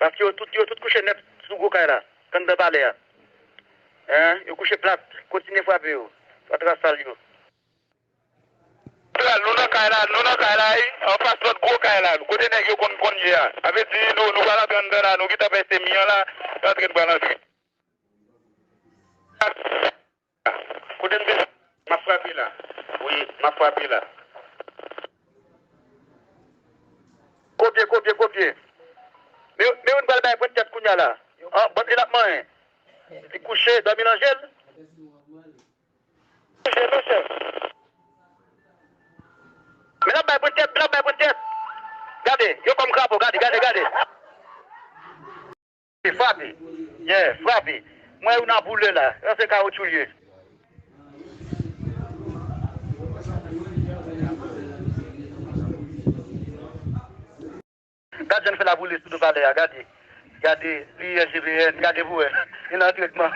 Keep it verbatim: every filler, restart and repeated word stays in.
Paske yo tout, yo tout kouche nèt sou gwo kay la, anndan palè a. Hein? Yo kouche plat, kontinye frape yo. Fatra sal yo. Santral, nou nan kay la, nou nan kay la, wi, anfas lòt gwo kay la, kote nèg yo konn, konn ye a. Sa vle di, nou, nou pral antre anndan la, nou gentan pèse mi an la, n antre, n pral antre. Kote m te, m ap frape la. Wi, m ap frape la. Kopye, kopye, kopye. Men, men youn pral bay pwent tèt kounye a la. An, bandi l ap manyen. Li kouche, dòmi nan je l. Kouche, non, chèf. Men l ap bay pwent tèt, men l ap bay pwent tèt. Gade, yo kòm krapo, gade, gade, gade. Frape. Yeah, frape. Mwen, youn ap boule la. Sa se kawotchou l ye. Gad jan l fè l ap woule sou do palè a, gade. Gade, li ye S G P N, gade pou wè. Li nan tretman.